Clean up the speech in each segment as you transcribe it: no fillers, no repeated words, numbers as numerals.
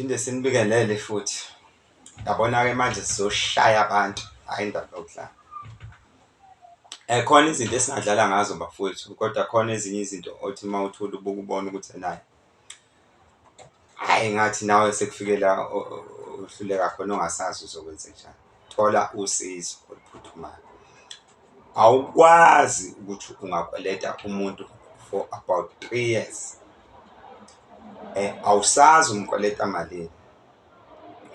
Siphinde sinibingelele futhi. Yabona-ke manje sizoshaya abantu, hhayi indaba yokudlala. Khona izinto esingadlala ngazo bafowethu kodwa khona ezinye izinto othi uma uthula ubuke ubone ukuthi ena hhayi ngathi nawe sekufike la ohluleka khona ongasazi uzokwenzenjani. Thola usizo oluphuthumayo. Awukwazi ukuthi ungakweleta umuntu for about 3 years, awusazi umkweleta malini,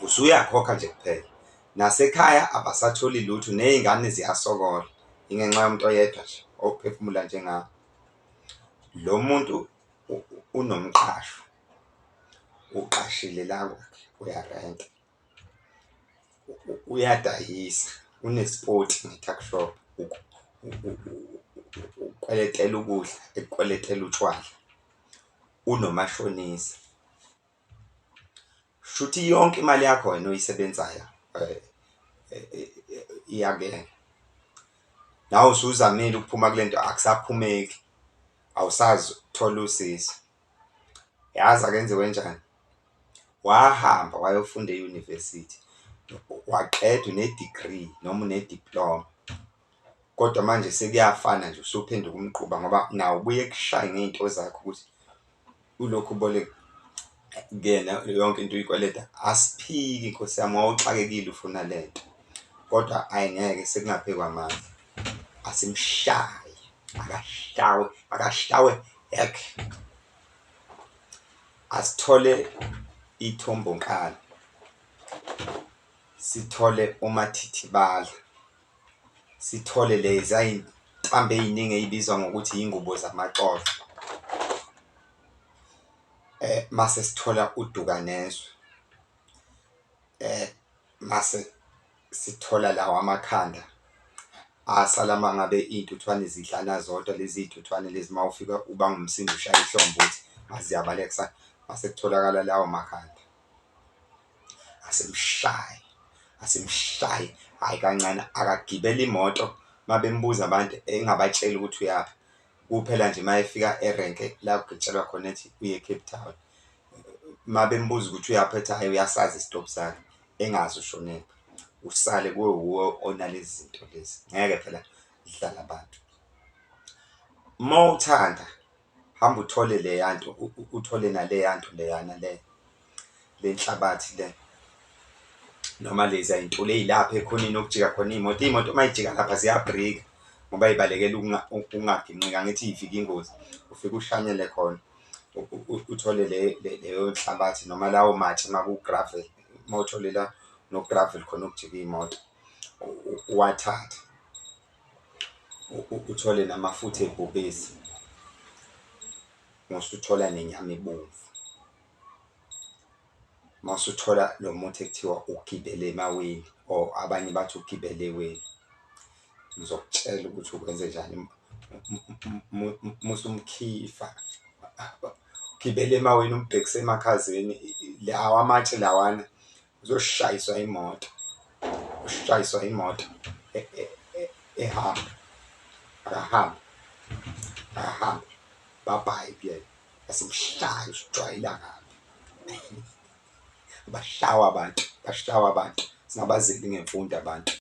usuyakhokha nje kuphela. Nasekhaya abasatholi lutho, ney'ngane ziyasokola ingenxa yomuntu oyedwa nje ophefumula njengawe. Lo muntu unomqasho, uqashile la kwakhe, uyarenta, uyadayisa, unesipoti ne-tuck shop, ukweletela ukudla, ekukweletela utshwala, unomashonisa. Shuthi yonke imali yakho wena oyisebenzayo iya kuyena. Nawe usuzamile ukuphuma kule nto akusaphumeki, awusazi ukuthola usizo. Yazi akenziwe njani? Wahamba wayofunda e-university, waqeda une-degree noma une-diploma, kodwa manje sekuyafana nje usuphenduka umquba ngoba nawe ubuye ekushaye ngey'nto zakho ukuthi ulokhu uboleka kuyena yonke into uyikweleta. Asiphiki nkosi yami, wawuxakekile ufuna le nto kodwa ayi ngeke sekungaphezu kwamandla. Asimshaye, akashawe, akashawe hek. Asithole ithombonkala, sithole umathithibala, sithole leza y'ntambo ey'ningi ey'bizwa ngokuthi iy'ngubo zamaxoxo, mase sithola udukanezwe, mase sithola lawa amakhanda asala uma ngabe iy'ntuthwane zidlana zodwa lezi iy'ntuthwane lezi uma ufika ubanga umsindo ushaya ihlombe uthi ngathi ziyabaleka mase kutholakala lawo makhanda. Asimshaye, asimshaye, hhayi kancane akagibele imoto uma bembuza abantu engabatsheli ukuthi uyaphi, kuphela nje uma efika erenke la kugitshelwa khona ethi uya e-Cape Town. Uma bembuza ukuthi uyaphi ethi hhayi uyasazi isitobhi sakhe, engazi ushonephi. Usale kube wuwe onalezi zinto lezi, ngeke phela dlala abantu. Uma uthanda hamba uthole leya nto uthole naleya nto leyana le le nhlabathi le noma leziya y'ntulo ey'lapha ekhoneni okujika khona iy'moto. Iy'moto uma y'jika lapha ziyabhrika ngoba y'balekela ukungaginqiki, angithi y'vika ingozi. Ufike ushanyele khona uthole leyo nhlabathi noma lawo matshe uma ku-gravel, uma uthole la no-gravel khona okujika iy'moto uwathathe uthole namafutha ebhubesi, mase uthola nenyama ebomvu, mase uthola lo muthi ekuthiwa ugibele emaweni or abanye bathi ugibele eweni. Ngizokutshela ukuthi ukwenzenjani musumkhifa, ugibele emaweni umbhekise emakhazeni lawa amatshe lawana uzoshayiswa imoto, ushayiswa imoto ehamba, akahambe, akahambe, bye bye kuyena, asimshaye usijwayela kabi. Bashawa abantu, bashawa abantu, singabazeli ngemfundo abantu.